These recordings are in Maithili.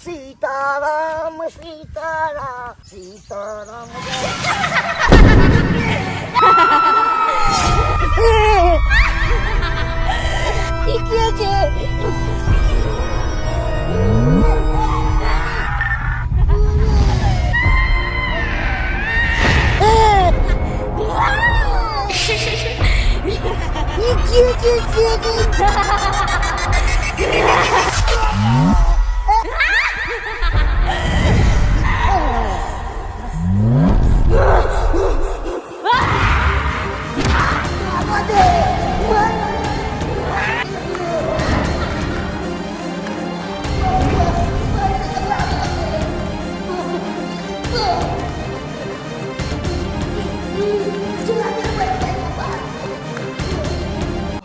सीताराम सीताराम सीताराम। ई के छै? ई के छै से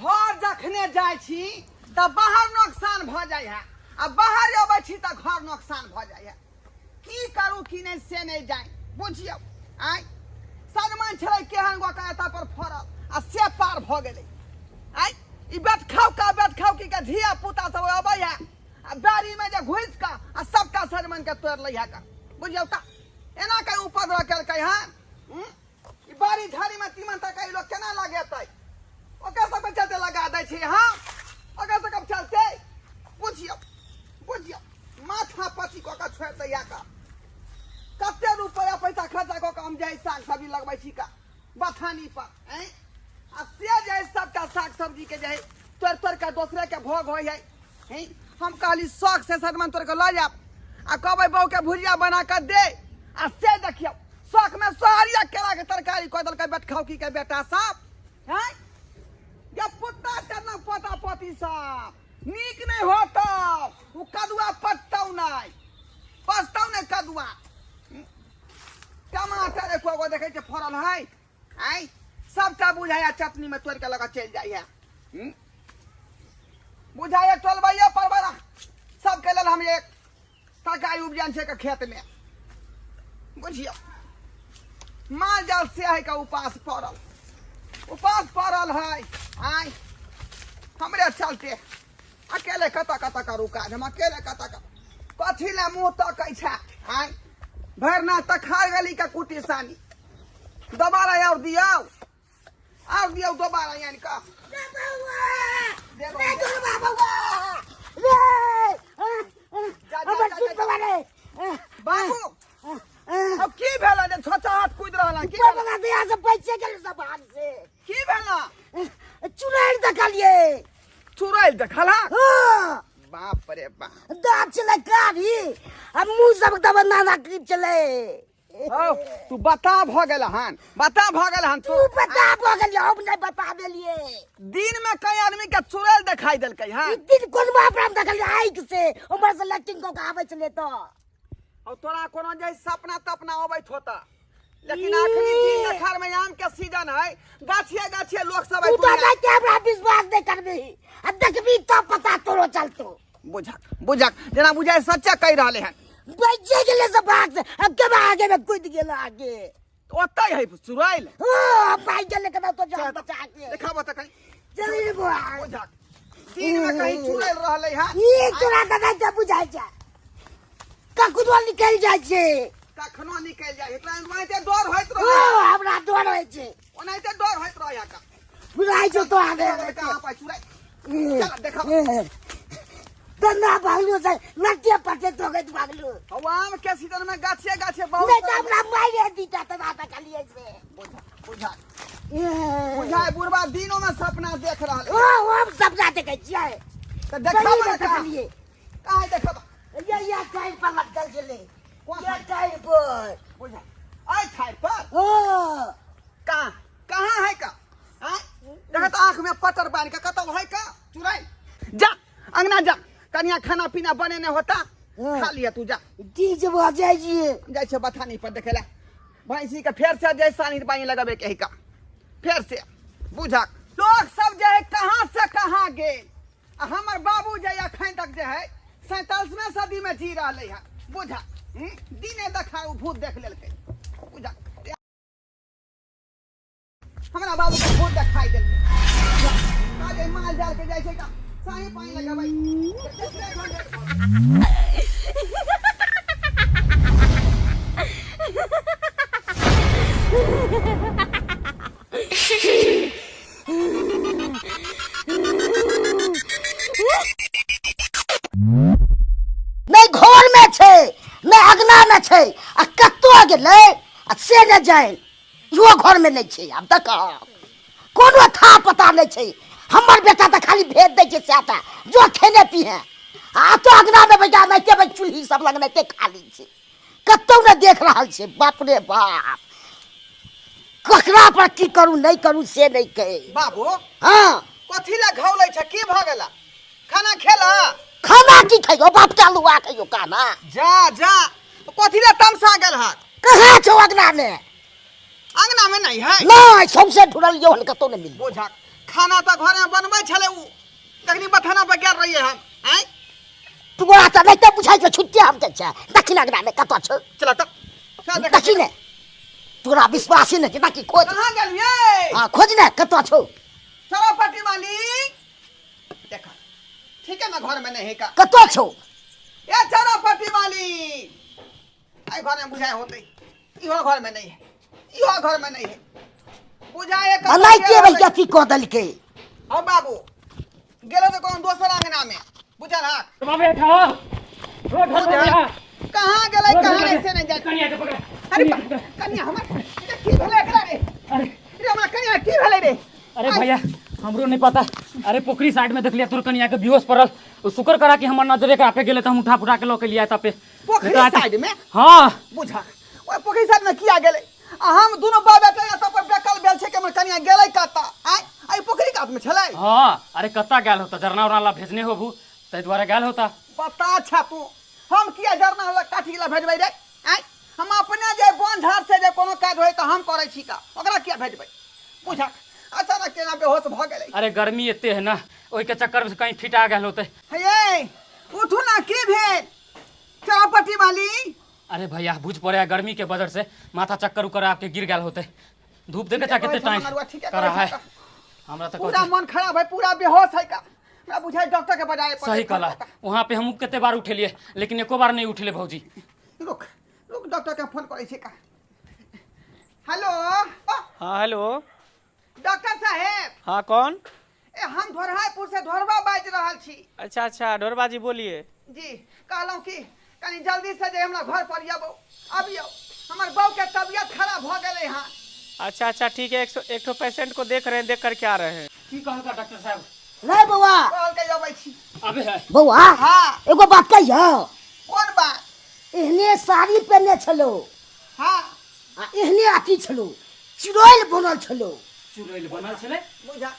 घर जखने जाइ छी तऽ बाहर नोकसान भऽ जाइ है आ बाहर अबै छी तऽ घर नोकसान भऽ जाइ है। की करू की नहि से नहि जानि, बुझियौ। आँय, सजमनि छलै केहन गो के एतऽ पर फड़ल आ से पार भऽ गेलै। आँय, ई बेटखाउ का बेटखाउ की के धिया पुता सब अबै है आ बाड़ी में जे घुसि कऽ आ सबटा सजमनि के तोड़ि लै है का, बुझियौ। तऽ एना के उपद्रव केलकै हन। ई बाड़ी झाड़ी में तीमन तरकारी लोग केना लगेतै? ओकर सबके चलते लगा दै छै। हाँ, ओकर सबके चलते बुझियौ, बुझियौ, माथा पची कऽ के छोड़ि दैया का। कते रुपया पैसा खर्चा कऽ के हम जे साग सब्जी लगबै छी का बथानी पर, ऐं, आ से जे सबटा साग सब्जी के जे तोड़ि तोड़ि के दोसरे के भोग होइ है। हैं, हम कहली शौक से सजमनि तोड़ि के लऽ जायब आ कहबै बहू के भुजिया बना के दे, आ से देखियौ शौक में सोहरिया केला के तरकारी कऽ देलकै बेटखौकी के बेटा सब। हैं, ये पुत्ता चना पोता पोती सब नीक नहीं होता, उ कदुआ पचतौ नहीं, पचतौ नहीं कदुआ। टमाटर एको गो देखै छै फड़ल है, आँय, सबटा बुझाइया चटनी में तोड़ि के लऽ कऽ चलि जाइया। बुझाइया टोलबैया पर बड़ा सबके लेल हम एक तरकारी उपजान छै के खेत में, बुझियौ। माल जाल से है का उपास पड़ल, उपास पड़ल है। आँय, हमरे चलते अकेले कतऽ कतऽ करू काज, हम अकेले कतऽ कतऽ कथी लए मुँह तकै छै? आँय, भरि ना तऽ खा गेली का कुटी सानी। दोबारा और दियौ, और दियौ दोबारा यानी का। बाबू, अब की भेल जे छोटा हाथ कूद रहल हन? की भेल? बना दे से बचे गेल सब हाथ से। की भेल? चुड़ैल देखलिए। चुड़ैल देखला? हाँ। बाप रे बाप। दाँत चले कारी आ मुंह सब दबा नाना क्रीम चले। औ, तू बता भ गेल हन, बता भ गेल हन तू। तू बता भ गेल, हम नहीं बता देलिए। दिन में कई आदमी के चुड़ैल दिखाई देलकै हन। ई दिन कोन बाप राम देखलिए आँख से, उमर से लैट्रिन क के आबै छलै तऽ। और तोरा कोनो जे सपना तपना अबैत होता, लेकिन आखिरी दिन देखार में आम के सीजन है, गाछिए गाछिए लोग सब तू तो नहीं के हमरा विश्वास नहीं करबी, आ देखबी तो पता तोरो चलतो। बुझक बुझक जेना बुझाय सच्चा कहि रहले हन। बचे गेले सब भाग से, अब के आगे में कूद गेल आगे। ओतै है चुड़ैल। हां, भाग गेले कना तो जान बचा के। देखाबो त कहीं। चल बुआ। बुझक दिन में कहीं चुड़ैल रहले हन। ई तोरा त नहीं के बुझाय छै, कखनो निकल जाइ छै। कखनो निकल जाइ, एकरा ओनाहिते डर होइत रहै। हां, हमरा डर होइ छै। ओनाहिते डर होइत रहै का। बुझाइ छौ तो आगे। कहाँ पाइ चुड़ैल? चल देखा। दंगा भागलू से लट्टे पट्टे तोगैत भागलू। हौ, आम के सीजन में गाछे गाछे बहुत। नहीं तो हमरा मारे दीता त ना तकलिए से। बुझा बुझा बुझाय बुढ़बा दिनों में सपना देख रहल। ओ हम सपना देखै छियै। त देखा ने देखलिए। काहे देखब? ये टाइल पर लटकल छलै। ये टाइल पर। बुझा आइ ठाइर पर। हां। कहाँ कहाँ है का? आँय, देखा तो आँख में पटर बांध के कतौ है का चुड़ैल? जा अंगना जा, कनिया खाना पीना बनेने होता, खा लिया तू जा। ठीक छै बुआ, जाइ छियै। जाइ छै बथानी पर देखे ला भैंसी के, फेर से जाइ सानी पानी लगाबे के है का फेर से। बुझक लोग सब जे है कहाँ से कहाँ गेल, आ हमर बाबू जे अखन तक जे है 47वीं सदी में जी रहले है। बुझा दिने देखा उ भूत देख लेलकै। बुझा हमरा बाबू के भूत देखाई देलकै। काजे माल जाल के जाइ छै का साही पानी लगाबै। घर में छै ने अगना में छै आ कतौ गेलै आ से नहि जानि, इहो घर में नहि छै। आब देख कोनो था पता नहि छै। हमर बेटा तऽ खाली भेज दै छै सएह जो खेने पीहे, आ तो अगना में बैठा नहिते बैठ चूल्ही सब लग नहिते खाली छै, कतौ नहि देख रहल छै। बाप रे बाप, ककरा पर की करू नहि करू से नहि कहे। बाबू हाँ कथी ला घौलै छ, की भ गेला? खाना खेला? खाना की खैयो बाप के आलुआ खैयो खाना। जा जा, कथी ला तमसा गेल हत? कहाँ छौ अगना में? अंगना में नहीं है। नहीं, सौंसे ढूंढल यो हन कतौ नहीं मिल। बोझा खाना तो घर में बनबै छले उ, तखनी बथाना पर गेल रहिए हम। आय तोरा तऽ नहीं तऽ बुझाइ छौ छुट्टी हम के छै। दक्षिण अगना में कतौ छौ? चल त चल देख। दक्षिण तोरा विश्वास ही नहीं छै, बाकी खोज। कहाँ गेलिए? हाँ खोज ने कतौ छौ। चलो पट्टी वाली देखा, ठीक है ना घर में नहीं है का। कतौ छौ? ए चलो पट्टी वाली, आई घर में बुझाए होते, इहो घर में नहीं है, इहो घर में नहीं है, बुझाए कतौ मलाई के गेल भैया होतै। की कऽ देलकै? हाँ बाबू गेलो तो कोनो दोसर अंगना में बुझल हक। कहाँ गेलै कहाँ नहीं से नहीं जाए। अरे कन्या हमर की भेलै एकरा रे? अरे रे हमरा कन्या की भेलै रे? अरे भैया हमरो नहीं पता। अरे पोखरी साइड में देखलिए तोर कन्या के बेहोश पड़ल, शुक्र करा कि हमर नजरे के आपे गेले त हम उठा पुठा के ल के लिया तापे। पोखरी साइड में? हाँ बुझा ओए पोखरी साइड में किया गेलै? आ हम दुनो बाप बेटा एतऽ पर बेकल भेल छै कि हमर कन्या गेलै कतऽ? आय आइ पोखरी कात में छलै। हाँ अरे कतऽ गेल होता, जरना उरना ला भेजने होबू ताहि दुआरे गेल होता। बता छा तू, हम किया जरना ला काठी ला भेजबै रे? आय हम अपने जे बन झाड़ से जे कोनो काज होय तऽ हम करै छी का, ओकरा किया भेजबै? बुझा अचानक केना बेहोश भऽ गेलै। अरे गर्मी एते है ना, ओहि के चक्कर में कहीं फिटा गेल होते। हे उठू ना, की भेल चरापट्टी वाली? अरे भैया बुझ पड़े है गर्मी के वजह से माथा चक्कर उकर आपके गिर गेल होते। धूप देखे चा कितने टाइम करा है हमरा तो पूरा मन खराब है, पूरा बेहोश है का। हमरा बुझाय डॉक्टर के बजाय सही कहला, वहां पे हम कितने बार उठेलिए लेकिन एको बार नहीं उठले भौजी। रुक रुक डॉक्टर के फोन करै छी का। हेलो। हाँ हेलो डॉक्टर साहेब। हाँ कौन? ए हम ढोरहापुर से ढोरबा बाजि रहल छी। अच्छा अच्छा ढोरबा जी बोलिए। जी कहलहुँ कि कनी जल्दी से जे हमरा घर पर आबो, अबियो, हमर बहू के तबियत खराब भ गेलै हँ। अच्छा अच्छा ठीक है, एक ठो पेशेंट को देख रहे हैं, देख करके आ रहे हैं। की कहलका डॉक्टर साहब? नहीं बौआ कहलकै अबै छी। अबे है बौआ। हाँ एगो बात कहियौ। कोन बात? एहने साड़ी पहने छलो। हाँ आ एहने अथी छलो, चुड़ैल बनल छलो। चुड़ैल बनल छलै? बुझा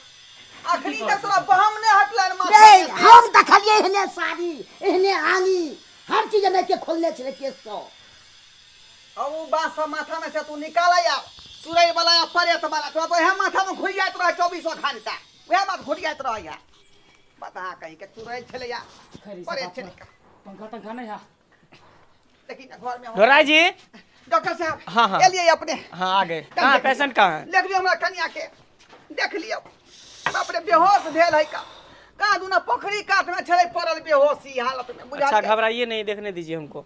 अखनी तक तोरा बहम नहि हटलै माथा। नहीं हम देखलियै एहने साड़ी एहने आंगी हर चीज नहीं के खोलने छलै केस तो। अब उ बात सब माथा में से तू निकाल आ, चुड़ैल वाला या प्रेत वाला तोरा तो इएह माथा में घुरि जाइत रहै 24 घंटा, वएह बात घुरि जाइत रहै। बता कहीं के चुड़ैल छलै या प्रेत छलै। पंखा तंखा नहीं है लेकिन घर में। ढोराई जी। डॉक्टर साहब। हाँ हाँ एलिए अपने। हाँ आ गए। हाँ पेशेंट कहाँ है? देख लियो हमरा कन्या के, देख लियो। बाप रे बेहोश भेल है का, कहाँ दूना पोखरी कात में छलै पड़ल बेहोशी हालत में। बुझा अच्छा घबराइए नहीं, देखने दीजिए हमको।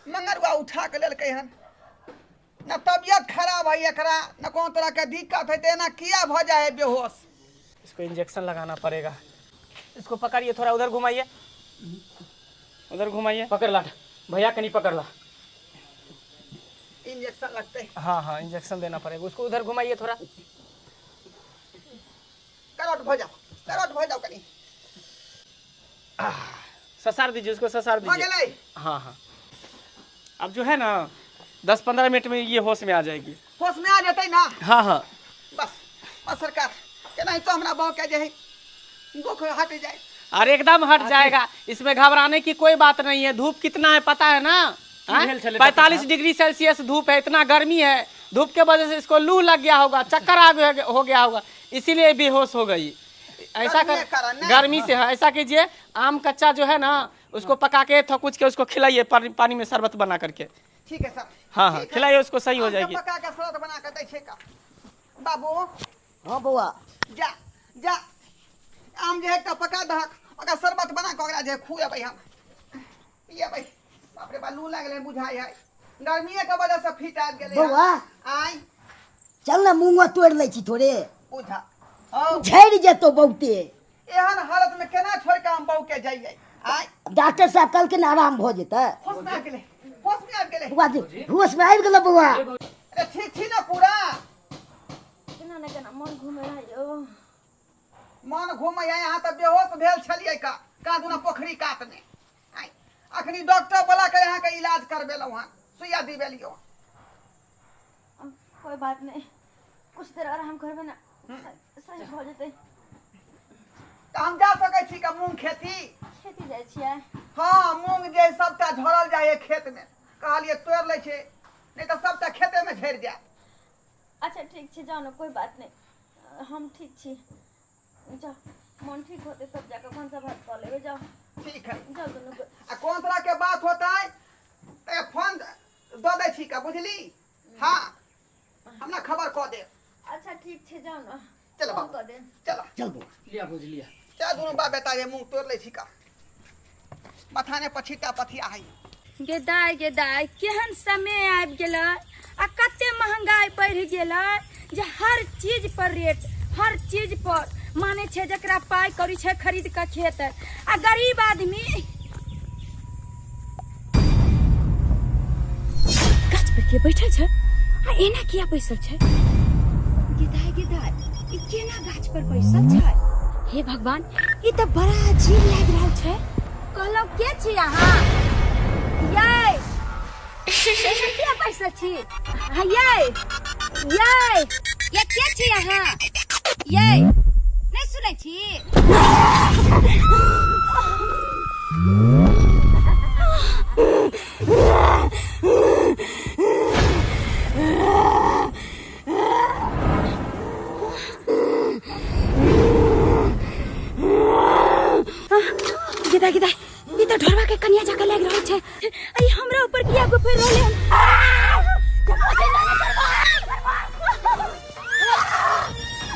मंगरुआ उठा के लेलकै हन, न तबियत खराब है एकरा न कोनो तरह के दिक्कत है, एना किया भ जाए है बेहोश? इसको इंजेक्शन लगाना पड़ेगा। इसको पकड़िए थोड़ा, उधर घुमाइए, उधर घुमाइए। पकड़ ला भैया, कहीं पकड़ ला। इंजेक्शन लगते है। हाँ हाँ इंजेक्शन देना पड़ेगा उसको, उधर घुमाइए थोड़ा। करौट भ जाओ, करौट भ जाओ कहीं। ससार दीजिए उसको, ससार दीजिए। हाँ हाँ अब जो है ना 10-15 मिनट में ये होश में आ जाएगी। होश में आ जाते ना? हाँ हाँ बस बस सरकार के नहीं तो हमरा बहू के जे दुख हट जाए। अरे एकदम हट जाएगा, इसमें घबराने की कोई बात नहीं है। धूप कितना है पता है ना? 45 डिग्री सेल्सियस धूप है, इतना गर्मी है। धूप के वजह से इसको लू लग गया होगा, चक्कर आ हो गया होगा, इसीलिए बेहोश हो गई। ऐसा कर गर्मी से है। ऐसा कीजिए, आम कच्चा जो है ना उसको पका के थकुच के उसको खिलाइए, पानी में शरबत बना करके। ठीक है सर। हाँ हाँ खिलाइए उसको, सही हो जाएगी। पका के शरबत बना के दै छै का बाबू। हाँ बौआ जा जा, आम जे है का पका दहक, ओकरा शरबत बना के ओकरा जे खुएबै हम पिएबै। बाप रे बा लू लागलै बुझाइ है, गर्मीए के वजह से फिट आबि गेलै। बौआ आइ चल ना मूंगा तोड़ि लै छी थोड़े। बुझा झड़ि जेतौ बहुते। एहन हालत में केना छोड़ के हम बहू के जाइए? आय डॉक्टर साहब कहलखिन आराम भऽ जेतै। होश में आबि गेलै, होश में आबि गेलै। बुआ जी होश में आबि गेलै बौआ। अरे ठीक छी ना पूरा? केना ने केना मन घूमे रहै यौ। मन घूमै है, यहाँ तऽ बेहोश भेल छलियै का कादुना पोखरी कात में। आय अखनी डॉक्टर बोला के यहाँ के इलाज करबेलहुँ हन, सुइया दिबेलियो। कोई बात नहीं, कुछ देर आराम करबे ना सही भऽ जेतै। तऽ हम जा सकै छी का मूंग खेती? खेती जाइ छियै? हाँ, मूंग जे सबटा झड़ल जाइ है खेत में, कहलियै तोड़ि लै छै, नहीं तऽ सबटा खेते में झड़ि जायत। अच्छा ठीक छै, जाउ ने, कोई बात नहीं, हम ठीक छी। जाउ, मन ठीक होतै तब जाकऽ भनसा भात कऽ लेबै। जाउ ठीक है, जाउ दुनू। आ कोन तरह के बात होतै तऽ फोन दऽ दै छी का, बुझली? हाँ, हमरा खबर कऽ देब। अच्छा ठीक छै, जाउ ने। चल फोन कऽ देब। चल चल बौआ। लिया भौजी लिया। चल दुनू बाप बेटा ये मूंग तोड़ि लै छी का, मथाने पर छिट्टा पथिया है। गे दाय गे दाय, केहन समय आबि गेलै आ कते महंगाई बढ़ि गेलै जे हर चीज पर रेट, हर चीज पर माने छै जकरा पाइ कौड़ी छै खरीद कऽ खेतै, आ गरीब आदमी गाछ पर के बैठल छै आ एना किया बैसल छै? गे दाय गे दाय, ई केना गाछ पर बैसल छै? हे भगवान, ई तऽ बड़ा अजीब लागि रहल छै। कहलहुँ के छी अहाँ? यै एना किया बैसल छी? हाँ यै यै ये के छी अहाँ? यै नहीं सुनै छी? गिदा गिदा, ई तऽ ढोरबा के कनिया जकाँ लागि रहल छै। ई हमरा ऊपर किया गुफर रहलै हन?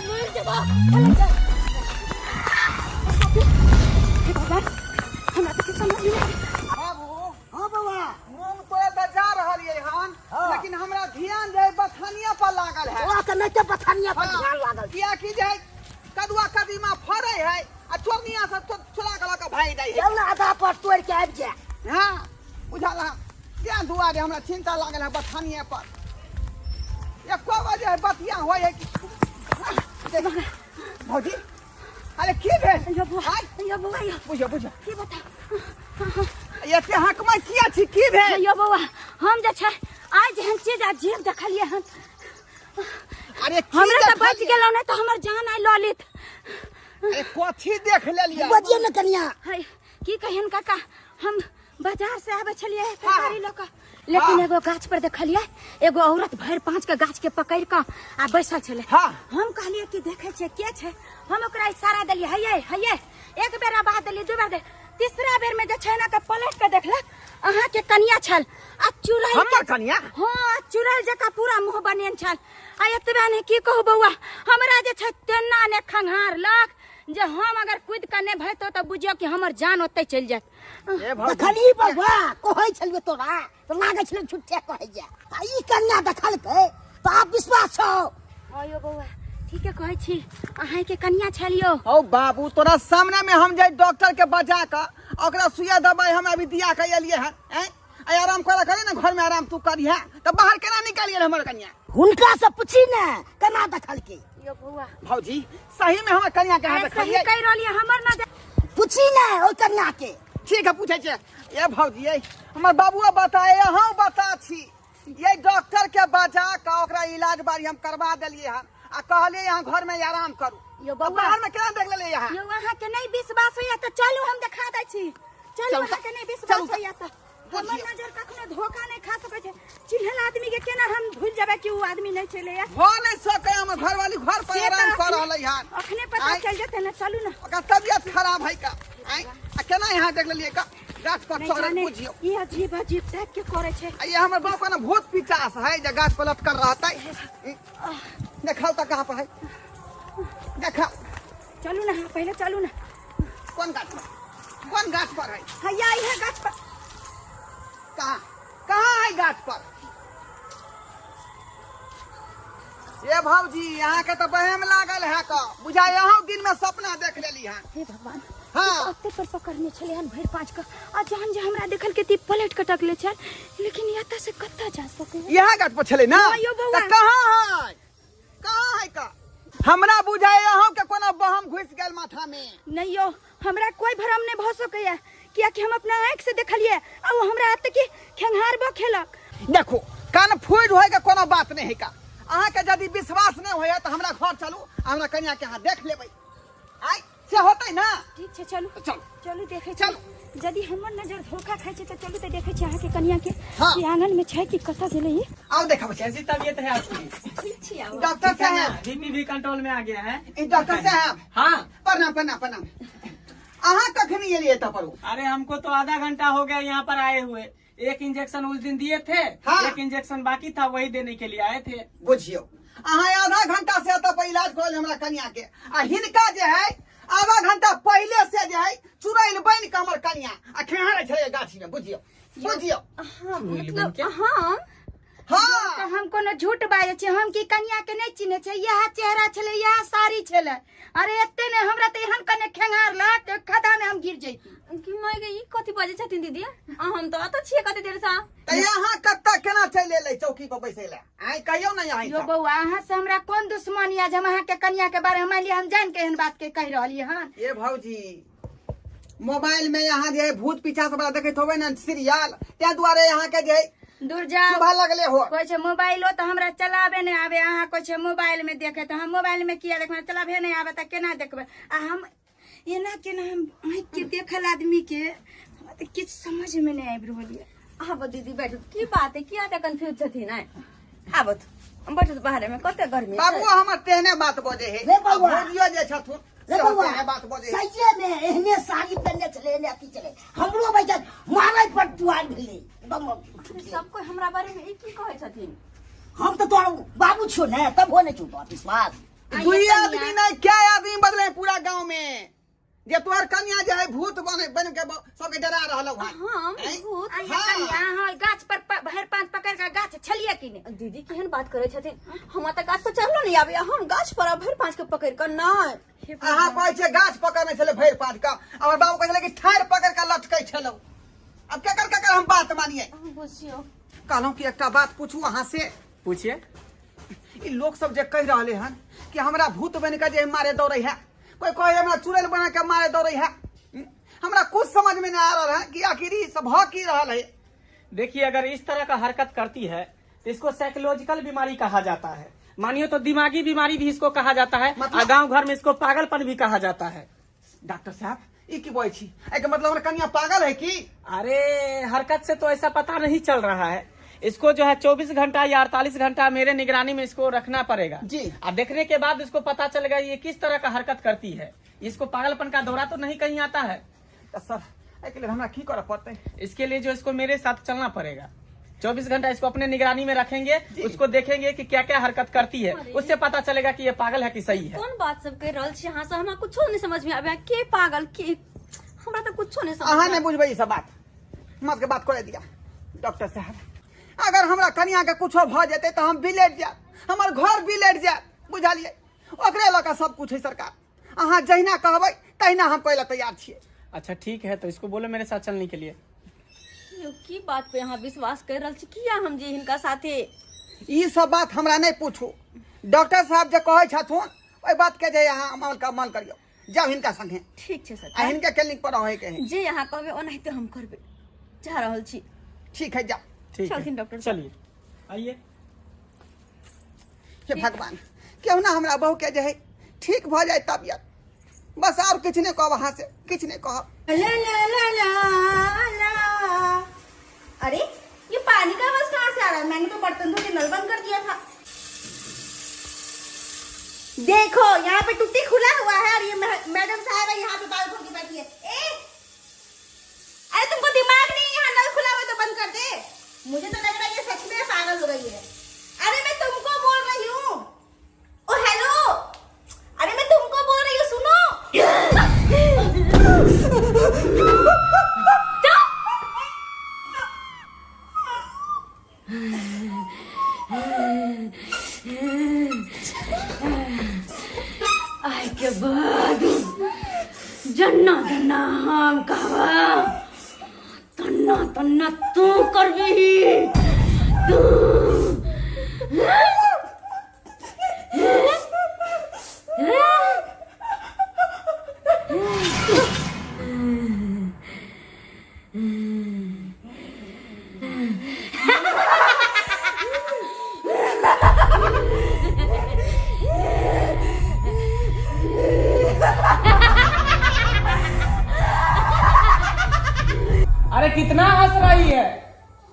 मर जेबो। हे भगवान, हमरा तऽ किछु समझ नहि आबै। बाबू। हाँ बौआ। मूंग तोड़े तऽ जा रहलियै हन, लेकिन हमरा ध्यान जे बथानिया पर लागल है। तोरा तऽ नहि तऽ बथानिया पर ध्यान लागल। कियाकि जे कदुआ कदीमा फड़ै है आ चोरनिया सब चोरा के लऽ कऽ भागि जाइ है। चल ना आधा पर तोड़ि के आबि जा। हाँ बुझल हँ, तें दुआरे हमरा चिंता लागल है बथानिया पर। एको बजे है बतिया होइ है कि भौजी। अरे की भेल? यो बौआ, यो बौआ, यो। बुझो बुझो। की बताउ? एते हकमै किया छी, की भेल? यो बौआ, हम जे छै आइ जेहन चीज अजीब देखलियै हन। अरे की हमरा तऽ बचि देखलियै? गेलहुँ, नहि तऽ हमर जान आइ लऽ लेत। अरे कथी देख लेलियै? बजियौ ने कनिया। है की कहियन काका, हम बाजार से आबै छलियै तरकारी लऽ कऽ, लेकिन एगो गाछ पर देखलियै एगो औरत भरि पाँच के गाछ के पकड़ि कऽ आ बैसल छलै। हम कहलियै कि देखै छियै के छै, हम ओकरा इशारा देलियै हैये हैये, एक बेर आवाज देलियै, दू बेर देलियै, तीसरा बेर में जे छै ना के पलट के देखलक अहाँ के कनिया छल आ चुड़ैल। हमर कनिया? हाँ, चुड़ैल जकाँ पूरा मुँह बनेन छल। आ एतबे नहि की कहू बौआ, हमरा जे छै तेना ने खंघारलक जे हम अगर कूदि कऽ नहि भैतो तऽ बुझियौ कि हमर जान ओतै चलि जायत। देखली बौआ, कहै छलियै तोरा तऽ लागै छलै झूठे कहैया, आ ई कन्या देखलकै तऽ आब विश्वास छौ? हाँ यौ बौआ, ठीके कहै छी, अहाँके कनिया छल यौ। हौ बाबू, तोरा सामने में हम जे डॉक्टर के बजा कऽ ओकरा सुइया दवाई हम अभी दिया के एलियै हन। आँय आराम करा करे ना, घर में आराम तू करिहे तऽ बाहर केना निकालियै हमर कनिया? हुनका से पूछी ने केना देखलकै। यौ बौआ। भौजी सही में हमर कनिया के अहाँ सही देखलियै? कहि रहलियै, हमर ना पूछी ने ओहि कनिया के। ठीक है पूछै छियै। ए भौजी ए, हमर बाबुआ बताए, अहूँ बता छी, ये डॉक्टर के बजा कऽ ओकरा इलाज बारी हम करवा देलियै हन आ कहलियै यहाँ घर में आराम करू। यौ बौआ। बाहर में केना देख लेलियै यहाँ? यौ अहाँ के नहीं विश्वास होइया तऽ चलू हम देखा दै छी। चलू अहाँ के नहीं विश्वास होइया तऽ हमर नजर कखनो धोखा नहीं खा सकै छै। चिन्हल आदमी के केना हम भूल जेबै कि उ आदमी नहीं छलैया? हो नहीं सकै, हमर घरवाली घर पर से आराम तऽ कऽ रहलै हन। अखने पता चल जेतै ने, चलू ने। ओकर तबियत खराब है का? आँय आ केना यहाँ देख लेलियै का गाछ पर नहीं चढ़ल? जाने, बुझियौ ई अजीब अजीब टाइप के करै छै। आ ये हमर बाप के ना भूत पिचास है जे गाछ पर लटकल रहतै। देखाउ तऽ कहाँ पर है, देखाउ। चलू ना, हाँ, पहले चलू ना। कोन गाछ पर? कोन गाछ पर है? हैया इहे गाछ पर। कहाँ कहाँ है गाछ पर? ए भौजी, यहाँ के तो बहम लागल है का, बुझाय अहूँ दिन में सपना देख लेली हन। हे भगवान, हाँ। ओते पर पकड़ने छलै हन भरि पाँच के आ जहन जे हमरा देखल के ती पलट कटक ले छल, लेकिन एतऽ से कतऽ जा सकै? इएह गाछ पर छलै ना? हाँ, यौ बौआ। तऽ कहाँ है, कहाँ है का? हमरा बुझाय अहूँ के कोनो बहम घुसि गेल माथा में। नहीं यौ, हमरा कोई भ्रम नहीं भऽ सकैया, कियाकि हम अपना आँखि से देखलियै आ ओ हमरा एते की खेंघारबो खेलक। देखो कन्फ्यूज होय के कोनो बात नहीं है का। अहाँ के यदि विश्वास नहीं होय तऽ हमरा घर चलू, हमरा कन्या के अहाँ देख लेबै। आइ से होतै ना? ठीक छै, चलू। चलू। चलू देखै छी। चलू। यदि हमर नजर धोखा खाइ छै तऽ चलू तऽ देखै छी अहाँके कन्या के। हाँ। कि आंगन में छै कि कतऽ गेलै ई? आउ देखबै छी। कैसी तबियत है आपकी? ठीक छी आउ। डॉक्टर साहब। बीपी भी कंट्रोल में आ गया है। ई डॉक्टर साहब। हाँ। प्रणाम प्रणाम प्रणाम। अहाँ कखनी एलियै एतऽ पर? अरे हमको तो आधा घंटा हो गया यहाँ पर आए हुए। एक इंजेक्शन उस दिन दिए थे, हाँ। एक इंजेक्शन बाकी था, वही देने के लिए आए थे। बुझियौ अहाँ आधा घंटा से एतऽ पर इलाज करल हमरा कन्या के, आ हिनका जे है आधा घंटा पहले से जे है चुड़ैल बनि के हमर कन्या आ खेहारे छलै गाछी में। बुझियौ बुझियौ। हाँ, चुड़ैल मतलब बनि के? हाँ। हाँ। तऽ हम कोनो झूठ बाजै छी? हम की कन्या के नहि चिन्है छियै? इएह चेहरा छलै, इएह साड़ी छलै। अरे एते नहि, हमरा तऽ एहन कने खेंगारलक खदा में हम गिर जैती। कि माय गे, ई कथी बाजै छथिन दीदी? आ हम तऽ अतऽ छियै कते देर से। तऽ यहाँ कतऽ केना चलि एलै चौकी पर बैसै लए? आइ कहियौ ने यहाँ यो सब। बौआ, अहाँ से हमरा कोन दुश्मनी आज हम अहाँ के कन्या के बारे में मानि लिअ हम जान के एहन बात के कहि रहलियै हन। ए भौजी, मोबाइल में यहाँ जे है भूत पीछा सब देखैत होबै ने सीरियल, ताहि दुआरे यहाँ के जे है दूर जाओ। सुबह लगले हो। कहै छै मोबाइलो तऽ हमरा चलाबे नहि आबे, अहाँ कहै छै मोबाइल में देखे, तऽ हम मोबाइल में किया देखबै? चलाबे नहि आबे तऽ केना देखबै? आ हम एना केना हम आँखि के देखल आदमी के हमरा तऽ किछु समझ में नहि आबि रहल यऽ। आबो दीदी बैठू, की बात है, किया एते कंफ्यूज छथिन? आइ आबो बैठू बाहरे में, कते गर्मी छै। बाबू हमर तेहने बात बजै है। रे बौआ। भौजियो जे छथुन, रे सेहो बौआ, तेहने बात बजै है। सहिए में एहने साड़ी पहिरने छलै, एहने अथी छलै, हमरो बैठल मारै पर दुआर भेलै। एकदम सब कोई हमरा बारे में ई की कहै छथिन? हम तऽ तोहर बाबू छियौ ने, तब हो नहि छौ तोहर विश्वास। दुई आदमी नहीं, क्या आदमी बदले पूरा गांव में? जे तोहर कन्या जे है भूत बने बन के सबके डरा रहल हन। हम ऐं? भूत? आ ये हाँ। कन्या, हाँ, गाछ पर भरि पाँच पकड़ के गाछ छलियै कि नहि? दीदी केहन बात करै छथिन, हमरा तऽ गाछ पर चढ़लो नहि आबैया, हम गाछ पर आ भरि पाँच के पकड़ कऽ नहि। अहाँ कहै छियै गाछ पकड़ने छलै भरि पाँच के, हमर बाबू कहै छलै कि ठाढ़ि पकड़ के लटकै छलौ। अब केकर केकर हम बात मानिए? बुझियौ। कहलहुँ कि एकटा बात पूछू अहाँ से। पूछिए। ई लोक सब जे कहि रहले हन कि हमरा भूत बन के जे मारे दौड़े है, कोई कहे हमरा चुड़ैल बना के मारे दौड़े है, हमरा कुछ समझ में नहीं आ रहा है कि आखिर ई सब भ की रहल है। देखिए, अगर इस तरह का हरकत करती है तो इसको साइकोलॉजिकल बीमारी कहा जाता है, मानियो तो दिमागी बीमारी भी इसको कहा जाता है, मतलब? आ गांव घर में इसको पागलपन भी कहा जाता है। डॉक्टर साहब ई की बोलै छी? एहिके मतलब हमर कन्या पागल है की? अरे हरकत से तो ऐसा पता नहीं चल रहा है, इसको जो है 24 घंटा या 48 घंटा मेरे निगरानी में इसको रखना पड़ेगा जी। और देखने के बाद इसको पता चलेगा ये किस तरह का हरकत करती है। इसको पागलपन का दौरा तो नहीं कहीं आता है। तऽ सर एहिके लेल हमरा की करऽ पड़तै? इसके लिए जो इसको मेरे साथ चलना पड़ेगा, 24 घंटा इसको अपने निगरानी में रखेंगे, उसको देखेंगे कि क्या क्या हरकत करती है, उससे पता चलेगा कि ये पागल है कि सही है। कोन बात सब कहि रहल छी अहाँ सब? हमरा कुछो नहीं समझ में आबैया, के पागल के, हमरा तऽ कुछो नहीं समझ अहाँ में नहीं बुझबै ई सब बात, हमरा सबके बात करे दिया। डॉक्टर साहब अगर हमरा कन्या के कुछो भऽ जेतै तऽ हम बिलटि जायब, हमर घर बिलटि जायत, बुझलियै? ओकरे लऽ कऽ सब कुछ है सरकार, अहाँ जहिना कहबै तहिना हम करै लए तैयार छियै। अच्छा ठीक है, तो इसको बोलो मेरे साथ चलने के लिए। यौ, की बात पे अहाँ विश्वास कर रहल छी? किया हम जे हिनका साथे? ई सब बात हमरा नहीं पूछू, डॉक्टर साहब जे कहै छथुन ओहि बात के जे अहाँ अमल करियौ, जाउ हिनका संगे। ठीक छै सर। आ हिनके क्लिनिक पर रहै के है। जे अहाँ कहबै ओनाहिते हम करबै, जा रहल छी। ठीक है, जाउ। ठीक है। चलथिन डॉक्टर साहब। चलिए आइए। हे भगवान, केहू ना हमरा बहू के जे है ठीक भऽ जाय तबियत, बस और किछु नहीं कहब, अहाँ से किछु नहीं कहब। ला ला ला ला ला। अरे ये पानी का आवाज कहाँ से आ रहा है? मैंने तो बर्तन धो के नल बंद कर दिया था। देखो यहाँ पे टूटी खुला हुआ है और ये मैडम साहब है यहाँ पे बाल खोल के बैठी है। ए, अरे तुमको दिमाग नहीं, यहाँ नल खुला हुआ है तो बंद कर दे। मुझे तो लग रहा है ये सच में पागल हो गई है। अरे मैं तुमको बोल रही हूँ, ओ हेलो, अरे मैं तुमको बोल रही हूँ, सुनो। आय के बाद जन्नत जन्ना जन्ना हम कहबा तन्ना तन्ना तू करबी तू। अरे कितना हंस रही है,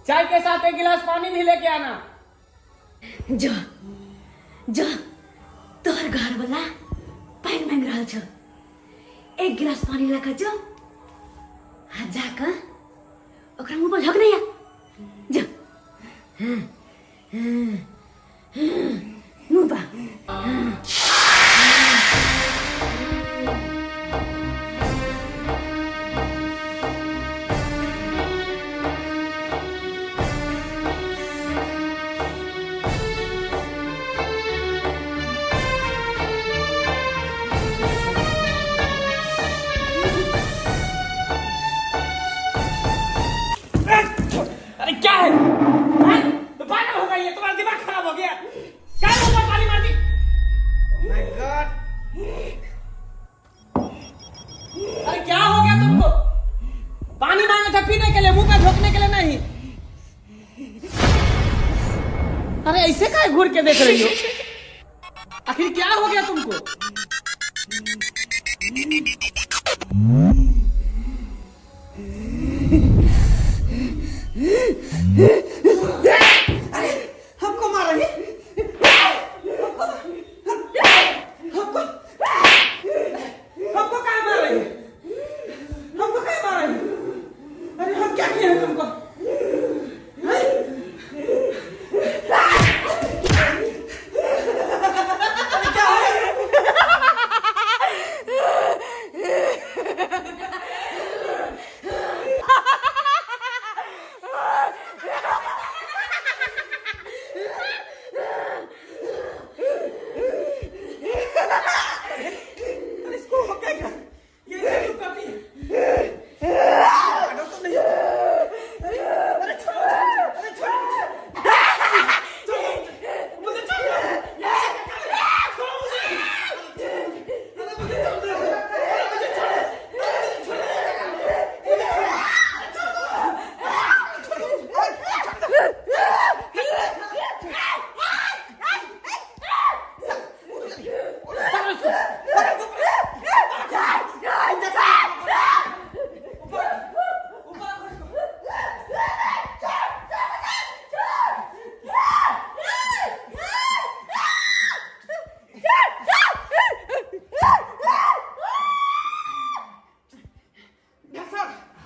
चाय के साथ एक गिलास पानी भी लेके आना। जा जा तोहर घर वाला पानी मांग रहा छो, एक गिलास पानी लेकर जो आ जाकर ओकरा मुंह पर झोंक नहीं आ जा। हाँ, हाँ, हाँ, मुंह पर। हाँ। अरे क्या है? तो पागल हो गई है, तुम्हारा दिमाग खराब हो गया। क्या ऊपर पानी मार दी? My God! अरे क्या हो गया तुमको? पानी मांगा था पीने के लिए, मुंह पे झोंकने के लिए नहीं। अरे ऐसे काहे घूर के देख रही हो? आखिर क्या हो गया तुमको? अरे हमको मार रही, हमको हमको काहे मार रही, हमको काहे मार रही? अरे हम क्या किए हैं तुमको? अरे क्या है? अरे इसको हो क्या गया? ये ऐसे क्यों करती है? पागल तो नहीं है? अरे अरे छोड़ो, अरे छोड़ो, छोड़ो मुझे, छोड़ो, छोड़ो मुझे, अरे मुझे छोड़ दो, अरे मुझे छोड़ो, अरे मुझे छोड़ो,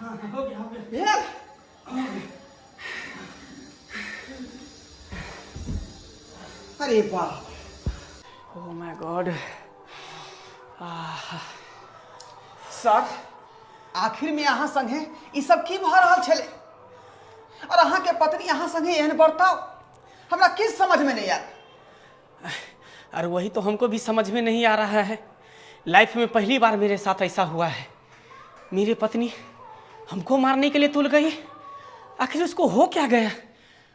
डॉक्टर हो गया, हो गया। अरे बाप! ओह my God. Sir आखिर में अहाँ संगे ई सब की भऽ रहल छलै और अहाँ के पत्नी अहाँ संगे एहन बर्ताव हमरा किछु समझ में नहीं आयल। अरे वही तो हमको भी समझ में नहीं आ रहा है। लाइफ में पहली बार मेरे साथ ऐसा हुआ है। मेरी पत्नी हमको मारने के लिए तुल गई। आखिर उसको हो क्या गया?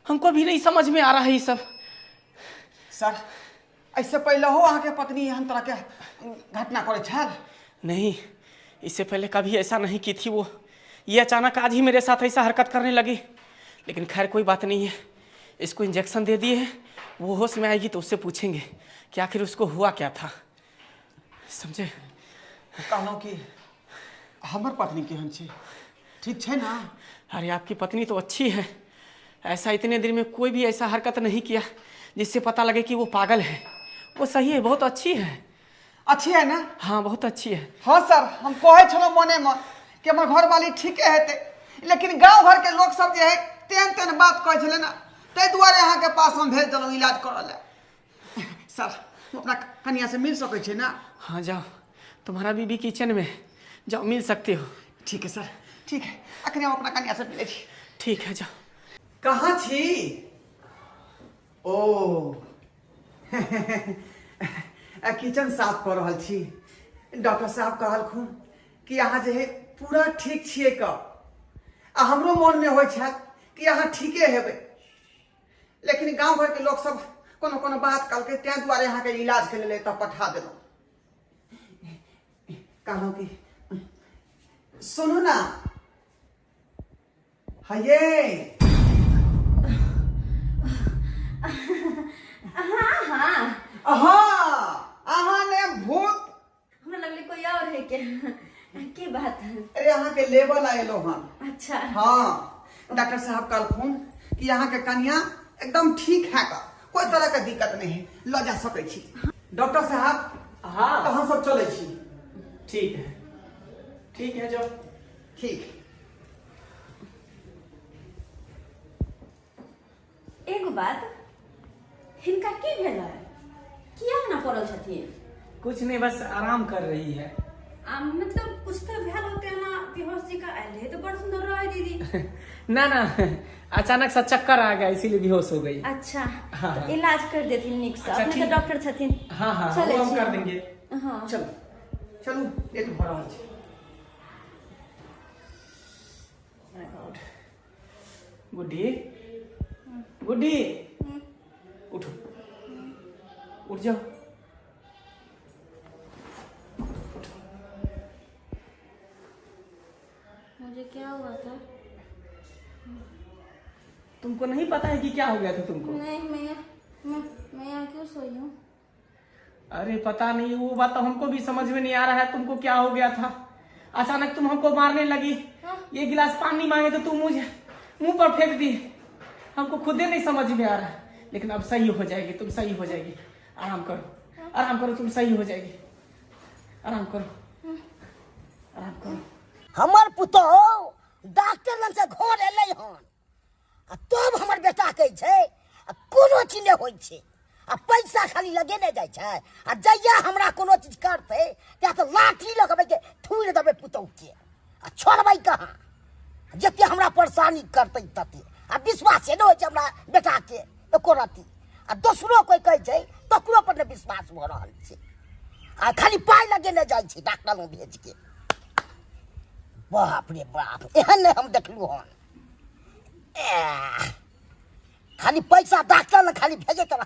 हमको भी नहीं समझ में आ रहा है ये सब। सर ऐसे पहले हो अहाँ के पत्नी एहन तरह के घटना करै छल? नहीं, इससे पहले कभी ऐसा नहीं की थी वो। ये अचानक आज ही मेरे साथ ऐसा हरकत करने लगी। लेकिन खैर कोई बात नहीं है, इसको इंजेक्शन दे दिए हैं, वो होश में आएगी तो उससे पूछेंगे कि आखिर उसको हुआ क्या था, समझे? कहलहुँ कि हमर पत्नी केहन छै? ठीक छै ना? अरे आपकी पत्नी तो अच्छी है, ऐसा इतने दिन में कोई भी ऐसा हरकत नहीं किया जिससे पता लगे कि वो पागल है। वो सही है, बहुत अच्छी है। अच्छी है ना? हाँ बहुत अच्छी है। हाँ सर, हम कहै छलहुँ मने मन कि हमर घरवाली ठीके हेतै, लेकिन गाँव घर के लोग सब जे है तेहन तेहन बात कहै छलै ना, ताहि दुआरे अहाँके पास हम भेज देलहुँ इलाज करऽ लए। सर हम अपना कनिया से मिल सकै छियै ना? हाँ जाओ, तुम्हारा बीबी किचन में, जाओ मिल सकते हो। ठीक है सर, ठीक है, अखने हम अपना कनिया से मिलै छी। ठीक है जाओ। कहाँ छी? ओ किचन साफ कऽ रहल छी। डॉक्टर साहब कहलखुन कि कि अहाँ जे है पूरा ठीक छियै क आ हमरो मन में होइ छै कि अहाँ ठीके हेबै, लेकिन गांव घर के लोग सब कोनो कोनो बात कहलकै तें दुआरे अहाँ के इलाज के लेल एतऽ पठा देलहुँ। कहलहुँ कि सुनू ना हये। हाँ हाँ हाँ अहाँ ने भूत हमरा लगले कोई और है के बात। अरे अहाँ के लेवल आयलो हन। अच्छा हाँ डॉक्टर साहब कहलखुन कि अहाँ के कन्या एकदम ठीक है का, कोई तरह के दिक्कत नहीं है, ल जा सकै छी। डॉक्टर साहब हाँ तो हम सब चले छी। ठीक है ठीक है जाओ। ठीक। एगो बात हिनका की भेल है, किया ना पड़ल छथिन? कुछ नहीं बस आराम कर रही है। मतलब कुछ तो भेल होते ना बेहोश जी का आयल है तो बड़ सुंदर रहे दीदी। ना ना अचानक से चक्कर आ गया इसीलिए बेहोश हो गई। अच्छा हाँ, तो इलाज कर देथिन निक से। अच्छा, अपने तो डॉक्टर छथिन। हाँ हाँ वो हम कर देंगे। हाँ चलो चलू लेट भ रहल छै। गुड्डी गुड्डी उठो उठ जाओ। मुझे क्या हुआ था? तुमको नहीं पता है कि क्या हो गया था तुमको? नहीं मैं यहाँ क्यों सोई हूँ? अरे पता नहीं वो बात तो हमको भी समझ में नहीं आ रहा है तुमको क्या हो गया था। अचानक तुम हमको मारने लगी। हाँ? ये गिलास पानी मांगे तो तुम मुझे मुंह पर फेंक दी। हमको खुद ही नहीं समझ में आ रहा है, लेकिन अब सही हो जाएगी, तुम सही हो जाएगी। आराम करो। हाँ? आराम करो तुम सही हो जाएगी। आराम करो। हाँ? आराम करो। हमर पुतोह डॉक्टर लग से घर एलै हन आ तब हमर बेटा कहै छै आ कोनो चीज नहि होइ छै आ पैसा खाली लगेने जाइ छै आ जहिया हमरा कोनो चीज करतै त्या तऽ लाठी लऽ के थूरि देबै पुतोहके आ छोड़बै कहाँ, जते हमरा परेशानी करतै तते। आ विश्वासे नहि होइ छै हमरा बेटाके एको रत्ती आ दोसरो कोइ कहै छै तकरो पर नहि विश्वास भऽ रहल छै आ खाली पाइ लगेने जाइ छै डॉक्टर लग भेज के। बाप रे बाप एहन नहि हम देखलहुँ हन। खाली पैसा डॉक्टर लग खाली भेजैत रह।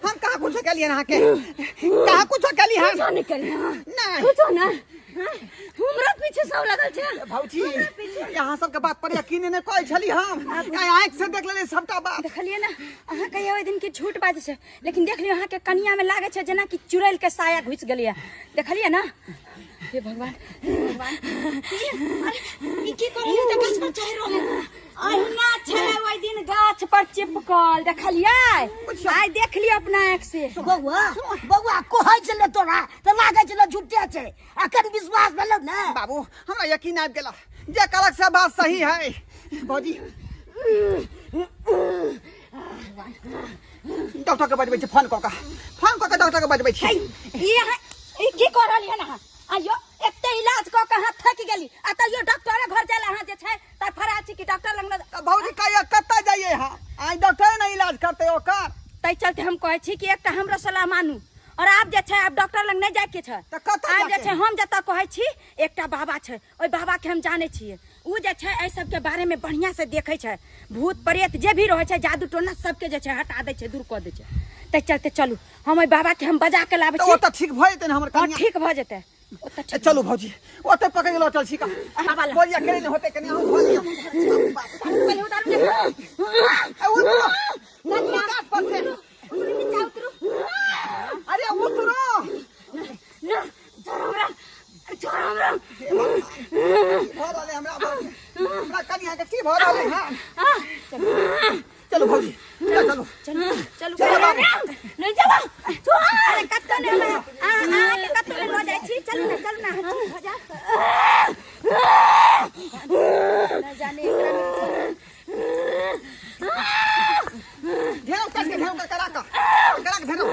हम कहाँ कुछ कलिए अहाँ के, कहाँ कुछ कलिए हम? नहीं कुछ ना, हमरा पीछे सब लगल छै। भौजी यहाँ सबके बात पर यकीन नहि करै छली हम, आँखि से देख लेली सबटा बात। देखलियै ना अहाँ कहियो ओहि दिन के झूठ बाजै छै, लेकिन देख लियौ अहाँ के कनिया में लागै छै जेना कि चुड़ैल के साया घुसि गेलैया। देखलियै ना हे भगवान, भगवान, अरे ई की कर रहल त गाछ पर चढ़ रहल? अहिना छलै ओहि दिन गाछ पर चिपकल, देखलियै? आइ देख लियौ अपना आँख से। बौआ बौआ कहै छलै तोरा तऽ लागै छलै झूठे छै, अखन विश्वास भेलौ ने? बाबू हमरा यकीन आबि गेल जे कहलक से बात सही है। भौजी डॉक्टर के बजबै छी, फोन कऽ कऽ, फोन कऽ कऽ डॉक्टर के बजबै छी। ई अहाँ ई की कऽ रहलियै हन अहाँ? आइयो एते इलाज कऽ कऽ अहाँ थाकि गेली आ तैयो डॉक्टरे घर जाय अहाँ जे छै तऽ फरार छी कि डॉक्टर लग। तऽ भौजी कहिया कतऽ जाइए अहाँ? आइ डॉक्टर ने इलाज करतै ओकर। ताहि चलते हम कहै छी कि एकटा हमरो सलाह मानू और आब जे छै आब डॉक्टर लग नहि जायके छै। तऽ कतऽ आब जे जायके? छै हम जतऽ कहै छी एकटा बाबा छै, ओहि बाबा के हम जानै छियै। उ जे छै एहि सबके बारे में बढ़िया से देखै छै, भूत प्रेत जे भी रहै छै जादू टोना सबके जे छै हटा दै छै, दूर कऽ दै छै। ताहि चलते चलू हम ओहि बाबा के हम बजा के लाबै तऽ छी। ओतऽ ठीक भऽ जेतै ने हमर हँ कनिया? ठीक भऽ जेतै ओतऽ। ठीक चलू भौजी ओतऽ पकड़ि लऽ चल छी का। बाबा लग। भौजी अकेले नहि होतै, कनि अहूँ धऽ लिअ। पहिले उतारू ने। ए, उतरो उतरो गाछ पर से। उतरू, नीचा उतरू। अरे उतरो ना, छोड़ हमरा, छोड़ हमरा। की भऽ रहलै हमरा? हमरा कनिया के की भऽ रहलै? हँ चलू भौजी, चलू चलू चलू। चलो बाबू। नहीं चलो, अरे कत्तो ने हमरा अहाँ के कत्तो ने लऽ जाइ छी। चलू ने, चलू ने, अहाँ ठीक भऽ जायब। न जाने एकरा में ढेरो कस के ढेरो करा का करा के ढेरो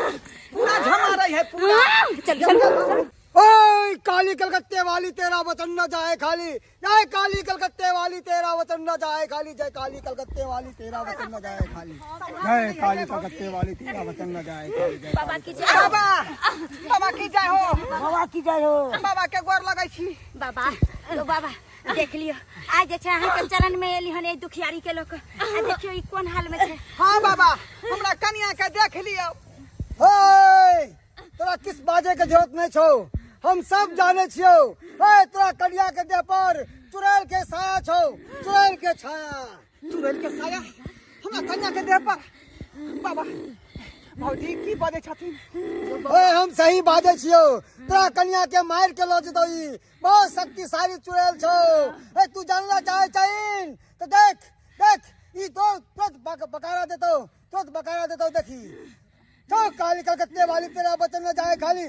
पूरा झमा रही है पूरा। चलू चलू। ओए काली कलकत्ते वाली तेरा वतन न जाए खाली, जय काली कलकत्ते वाली तेरा वतन न जाए खाली, जय काली कलकत्ते वाली तेरा वतन न जाए खाली, जय काली कलकत्ते वाली तेरा वतन न जाए खाली, जय बाबा की जय। बाबा बाबा की जय हो। बाबा की जय हो। बाबा के गोर लगै छी। बाबा ओ बाबा देख लियौ आइ जे छै अहाँके चरण में एली हन एहि दुखियारी के लोक, आ देखियौ ई कोन हाल में छै। हाँ बाबा हमरा कनिया के देख लियौ। ओए तोरा किस बाजे के जरूरत नहीं छौ, हम सब जाने छियौ। ओए तोरा कनिया के देह पर चुड़ैल के साया छौ, चुड़ैल के छाया। चुड़ैल के साया हमरा कनिया के देह पर? बाबा भौजी की बजै छथिन? ओए हम सही बाजै छियौ, तोरा कनिया के मारि के लऽ जेतौ ई, बहुत शक्तिशाली चुड़ैल छौ। ए तू जानला चाहे चाहिन तऽ देख देख ई तो तुरंत बकारा देतौ, तुरंत बकारा देतौ। देखी तो काली कलकत्ते वाली तेरा वचन न जाए खाली।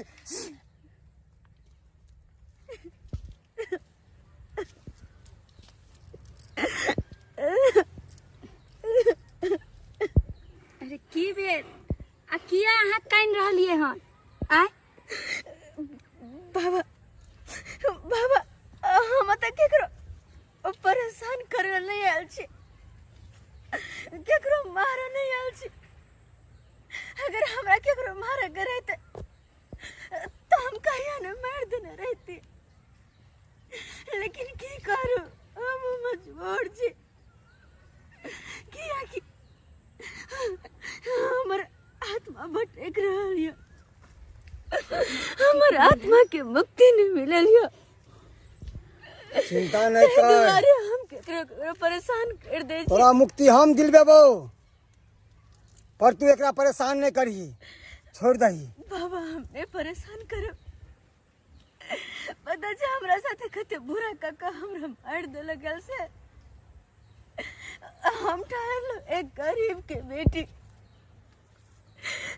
अरे की भेल आ किया अहाँ कानि रहलियै हन? आय बाबा बाबा हम तऽ केकरो परेशान करे नहीं आयल छी, केकरो मारे नहीं आयल छी। अगर हमरा केकरो मारे के रहते तो हम कहिया ने मार देने रहती, लेकिन की करू हम मजबूर छी। किया कि हमर आत्मा भटक रहल यऽ, हमर आत्मा के मुक्ति नहीं मिलल यऽ। चिंता नहीं कर, दुआरे हम केकरो केकरो परेशान कर दे छी। तोरा मुक्ति हम दिलबेबो, पर तू एकरा परेशान नहीं करही, छोड़ दही। बाबा हमने परेशान करब, पता छै हमरा साथे कते बुरा काका हमरा मारि देलक से। हम ठहरलो एक गरीब के बेटी,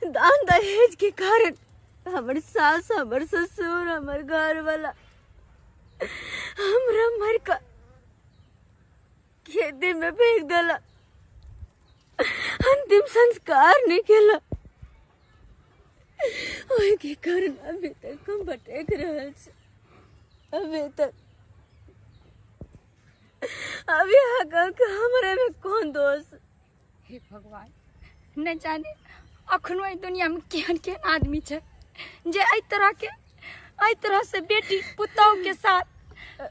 दान दहेज के कारण हमर सास हमर ससुर हमर घर वाला हमरा मर का खेती में फेंक देला, अंतिम संस्कार नहीं केला। ओहि के कारण अभी तक हम भटक रहल छी, अभी तक। अभी अहाँ के हमरा में कौन दोष? हे भगवान, नहीं जाने अखनो एहि दुनिया में केहन केहन आदमी छै जे एहि तरह के एहि तरह से बेटी पुतोह के साथ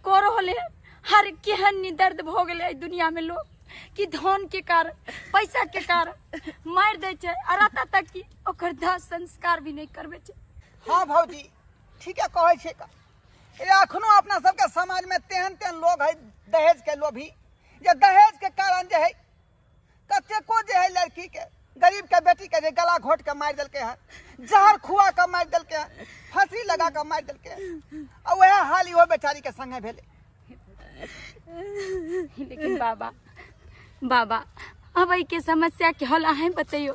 कऽ रहल है। हर केहन नि दर्द भऽ गेलै एहि दुनिया में लोग कि धन के कारण पैसा के कारण मारि दै छै आ राता तक कि ओकर दाह संस्कार भी नहीं करबै छै। हाँ भौजी ठीके कहै छै। अखनो अपना सबके समाज में तेहन तेहन लोग है दहेज के लोभी, जे दहेज के कारण जे है कतेको जे है लड़की के गरीब के बेटी के जे गला घोट के मारि देलकै हन, जहर खुआ के मारि देलकै हन, फांसी लगा के मारि देलकै हन, आ वएह हाल इहो बेचारी के संगे भेलै। लेकिन बाबा बाबा अब एहि के समस्या के हल अहें बतैयो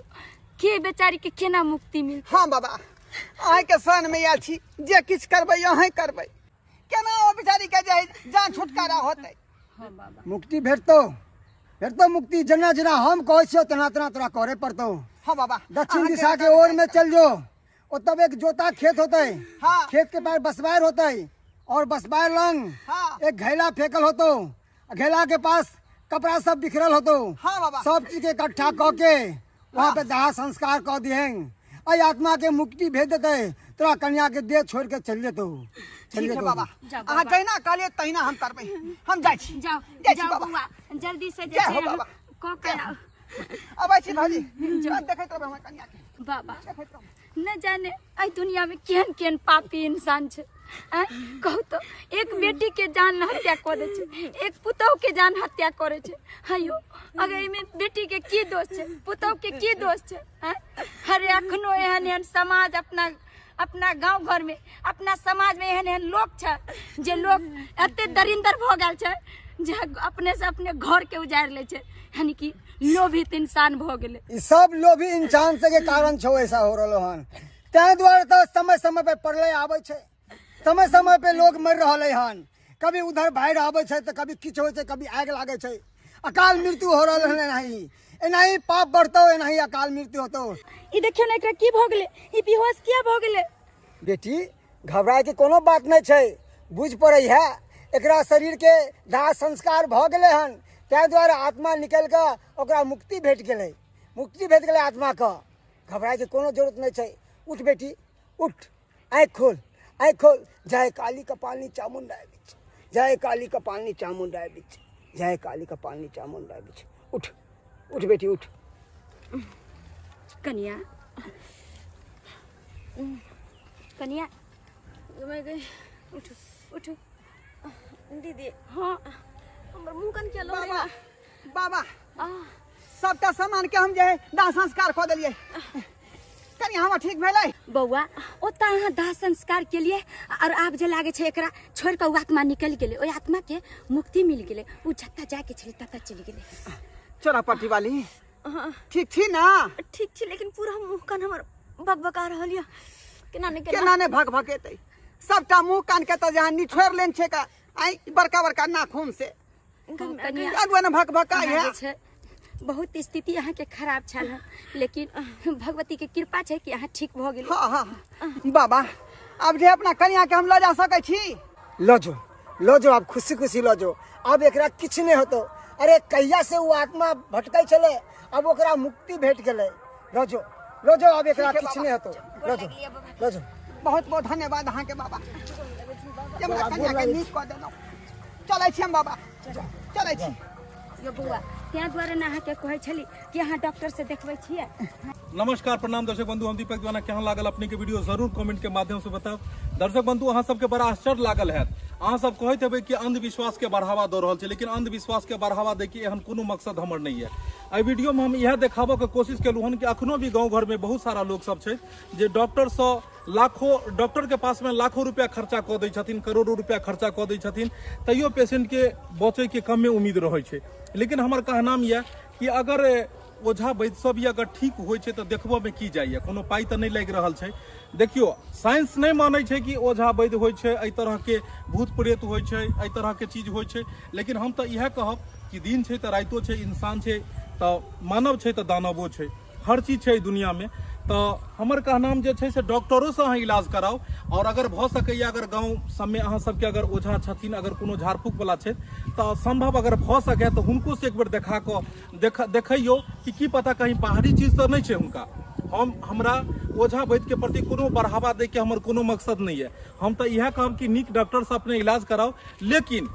के बेचारी के केना मुक्ति मिलतै? हाँ बाबा, अहें के शरण में आयल छी, जे किछु करबै अहें करबै, केना ओ बेचारी के जे जान छुटकारा होतै? हाँ बाबा, मुक्ति भेटतौ, भेटतौ मुक्ति, जेना जेना हम कहै छियौ तेना तेना तोरा करे पड़तौ। हाँ बाबा, दक्षिण दिशा के ओर में चल जो, ओतब एक जोता खेत होतै। हाँ। खेत के पास बसबार होतै और बसबार लंग हाँ। एक घैला फेंकल होतौ, घैला के पास कपड़ा सब बिखरल होतौ। हाँ बाबा। सब चीज के इकट्ठा क के वहाँ पे दाह संस्कार क दिहें, अई आत्मा के मुक्ति भेज देतै, तोरा कन्या के देह छोड़ के चल जेतौ। चल ठीक है जेतौ। बाबा, जाओ अहाँ बाबा। जहिना कहलियै तहिना हम करबै, हम जाइ छी। जाओ, जाइ छी जाओ बाबा। बौआ, जल्दी से जय हो जे छै बाबा। क के आउ। अबै छी भाजी, देखैत रहबै हमर कन्या के। बाबा, देखैत रहबै। न जाने एहि दुनिया में केहन केहन पापी इंसान छै। आँय, कहू तो एक बेटी के जान हत्या कऽ दै छै, एक पुतोह के जान हत्या करै छै। हयो, अगर एहिमे बेटी के की दोष छै, पुतोह के की दोष छै? आँय, अरे अखनो एहन एहन समाज अपना अपना गांव घर में अपना समाज में एहन एहन लोग छै जे लोग एते दरिंदर भऽ गेल छै जे अपने से अपने घर के उजाड़ि लै छै, यानी कि लोभित इंसान भऽ गेलै। ई सब लोभी इंसान से के कारण छौ ऐसा हो रहलो हन, ताहि दुआरे तऽ समय समय पे प्रलय आबै छै, समय समय पे लोग मरि रहलै हन, कभी उधर बाढ़ि आबै छै तऽ कभी किछु होइ छै, कभी आगि लागै छै, अकाल मृत्यु हो रहल हन। एनाही एनाही पाप बढ़तौ, एनाही अकाल मृत्यु होतौ। ई देखियौ ने एकरा की भऽ गेलै, ई बेहोश किया भऽ गेलै? बेटी घबराए के कोनो बात नहि छै, बुझि पड़ै है एकरा शरीर के दाह संस्कार भऽ गेलै हन, ताहि दुआरे आत्मा निकलि कऽ ओकरा मुक्ति भेट गेलै, मुक्ति भेट गेलै आत्माके, घबराए के कोनो जरूरत नहि छै। उठ बेटी उठ, आँखि खोल, आँखि खोल, जय काली कपालनी चामुंडा बिच, जय काली कपालनी चामुंडा बिच, जय काली कपालनी चामुंडा बिच। उठ उठ बेटी उठ। कनिया कनिया उठू उठू दीदी। हाँ हमर मुँह कन किया लौड़े? बाबा बाबा, सबटा सामान के हम जे है दाह संस्कार कऽ देलियै, कनि हमर ठीक भेलै? बौआ, ओतऽ अहाँ दाह संस्कार के लिए और आब जे लागै छै एकरा छोड़ि कऽ ओ आत्मा निकलि गेलै, ओहि आत्मा के मुक्ति मिल गेलै, ओ जतऽ जायके छलै ततऽ चलि गेलै। चोरापट्टी वाली हाँ। ठीक छी ना? ठीक छी, लेकिन पूरा मुँह कान हमर भकभका रहल यऽ, केना ने केना ने भकभकेतै, सबटा मुँह कान के तऽ जहाँ निछोड़ि लेने छै का आइ बड़का बड़का नाखून से कनिया, अगुआ ने भकभका अहाँ है। जे छै बहुत स्थिति अहाँ के खराब छल हन, लेकिन भगवती के कृपा छै कि अहाँ ठीक भऽ गेलियै। हाँ, हाँ, बाबा, आब जे अपना कनिया के हम लऽ जा सकै छी? लऽ जो, लऽ जो, आब खुशी खुशी लऽ जो, आब एकरा किछु नहि होतौ। अरे कहिया से ओ आत्मा भटकै छलै, अब ओकरा मुक्ति भेट गेलै। लऽ जो, लऽ जो, आब एकरा ठीक है किछु बाबा। नहि होतौ, लऽ जो, लऽ जो। बहुत बहुत धन्यवाद अहाँके बाबा, जे हमरा कनिया के नीक कऽ देलहुँ। चलै छी हम बाबा, चलै छी। यो बौआ, ताहि दुआरे ने अहाँके कहै छली कि अहाँ डॉक्टर से देखबै छियै। नमस्कार, प्रणाम दर्शक बंधु, हम दीपक दीवाना। केहन लागल अपने के वीडियो जरूर कमेंट के माध्यम से बताओ। दर्शक बंधु, अहाँ सबके बड़ा आश्चर्य लागल हैत, अहाँ सब कहैत हेबै कि अंधविश्वास के बढ़ावा दऽ रहल छै, लेकिन अंधविश्वास के बढ़ावा दै के एहन कोनो मकसद हमर नहि है। एहि वीडियो में हम इएह देखाबऽ के कोशिश केलहुँ हन कि अखनो भी गाँव घर में बहुत सारा लोग सब छै जे डॉक्टर सँ लाखों, डॉक्टर के पास में लाखों रुपया खर्चा कऽ दै छथिन, करोड़ों रुपया खर्चा कऽ दै छथिन, तैयो पेशेंट के बचै के कमे उम्मीद रहै छै। लेकिन हमर कहनाम यऽ कि अगर ओझा वैद्य सब भी अगर ठीक होइ छै तऽ देखबऽ में की जाइए, कोनो पाइ तऽ नहि लागि रहल छै। देखियौ, साइंस नहि मानै छै कि ओझा वैद्य होइ छै, एहि तरह के भूत प्रेत होइ छै, एहि तरह के चीज होइ छै, लेकिन हम तऽ इएह कहब कि दिन छै तऽ रातिओ छै, इंसान छै तऽ मानव छै तऽ दानवो छै, हर चीज छै एहि दुनिया में। तऽ हमर कहनाम जे छै से डॉक्टरोसँ अहाँ इलाज कराउ, और अगर भऽ सकैए अगर गाँव सबमे अहाँ सबके अगर ओझा छथिन, अगर कोनो झाड़ फूकवला छथि तऽ सम्भव अगर भऽ सकै तऽ हुनकोसँ एक बेर देखा कऽ देखैयौ कि की पता कहीं बाहरी चीज तऽ नहि छै हुनका। हमरा ओझा वैद्य के प्रति कोनो बढ़ावा दै के हमर कोनो मकसद नहि यऽ, हम तऽ इएह कहब कि नीक डॉक्टरसँ अपने इलाज कराउ, लेकिन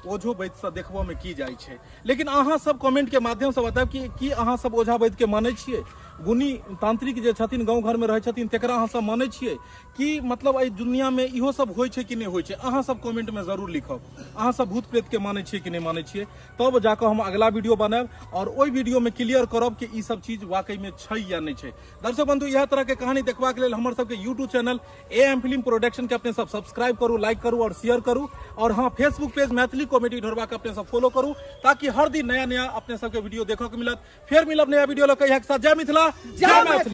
ओझो वैद्यसँ देखबऽ में की जाइ छै। लेकिन अहाँ सब कमेंट के माध्यम से बतायब कि की अहाँ सब ओझा वैद्य के मानै छियै, गुणी तांत्रिक जे छथिन गाँव घरमे रहै छथिन तकरा अहाँ सब मानै छियै कि मतलब एहि दुनियामे इहो सब होइ छै कि नहि होइ छै? अहाँ सब कमेंटमे जरूर लिखब, अहाँ सब भूत प्रेतके मानै छियै कि नहि मानै छियै। तब जाकऽ हम अगला वीडियो बनायब और ओहि वीडियोमे क्लियर करब कि ई सब चीज वाकईमे छै या नहि छै। दर्शक बंधु, इएह तरहके कहानी देखबाक लेल हमर सबके YouTube channel A M film production के अपने सब सब्सक्राइब करू, लाइक करू और शेयर करू। और हाँ, फेसबुक पेज मैथिली कॉमेडी ढोरबा के अपने सब फॉलो करू ताकि हर दिन नया नया अपने सबके वीडियो देखऽ के मिलत। फेर मिलब नया वीडियो लऽ के, इएह के साथ जय मिथिला, जय मैथिली।